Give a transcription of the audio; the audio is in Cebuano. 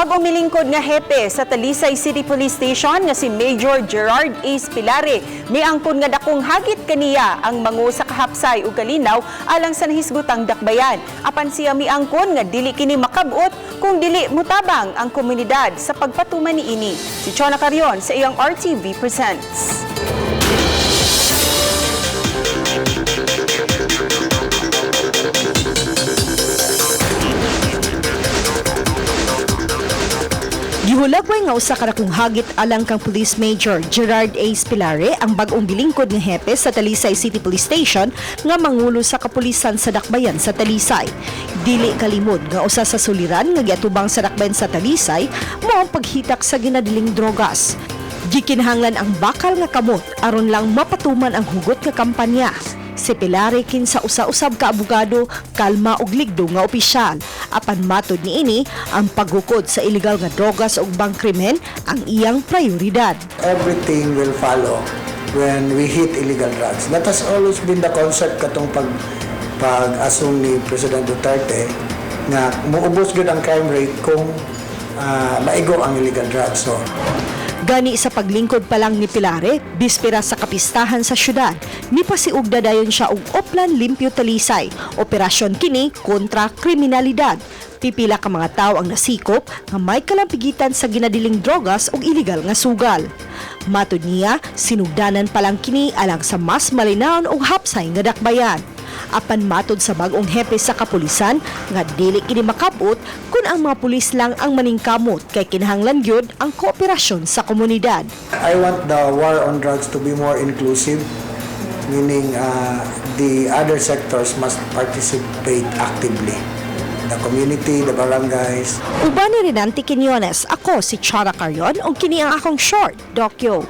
Bagong milingkod nga hepe sa Talisay City Police Station nga si Major Gerard Ace Pilare, miangkon nga dakong hagit kaniya ang mangu sa kahapsay ug kalinaw alang sa nahisgutang dakbayan. Apan siya miangkon nga dili kini makabot kung dili mutabang ang komunidad sa pagpatuman niini. Si Chona Carion sa iyang RTV Presents. Gihulagway nga usa ka dakong hagit alang kang Police Major Gerard A. Spilare ang bag-ong bilingkod nga hepe sa Talisay City Police Station nga mangulo sa kapulisan sa dakbayan sa Talisay. Dili kalimod nga usa sa suliran nga giatubang sa dakbayan sa Talisay mao ang paghitak sa ginadiling drogas. Gikinahanglan ang bakal nga kamot aron lang mapatuman ang hugot nga kampanya. Si Pilare kinsa usa-usab ka abogado, kalma ug ligdo nga opisyal. Apan matod niini, ang paghukod sa ilegal nga drogas ug bang krimen ang iyang prioridad. Everything will follow when we hit illegal drugs. That has always been the concept katong pag-assume ni President Duterte nga muubos gyud ang crime rate kung maigo ang illegal drugs. So, Gani sa paglingkod pa lang ni Pilare, bispera sa kapistahan sa syudad, nipasiugda dayon siya og Oplan Limpyo Talisay, operasyon kini kontra kriminalidad. Pipila ka mga tawo ang nasikop nga may kalampigitan sa ginadiling drogas ug iligal nga sugal. Matod niya, sinugdanan pa lang kini alang sa mas malinawon ug hapsay nga dakbayan. Apan matod sa bag-ong hepe sa kapulisan nga dili kini makabot kung ang mga pulis lang ang maningkamot kay kinahanglan gyud ang kooperasyon sa komunidad. I want the war on drugs to be more inclusive, meaning the other sectors must participate actively. The community, the barangays. Uban ni Renante Quinones, ako si Chara Carion ug kini ang akong short dokyo.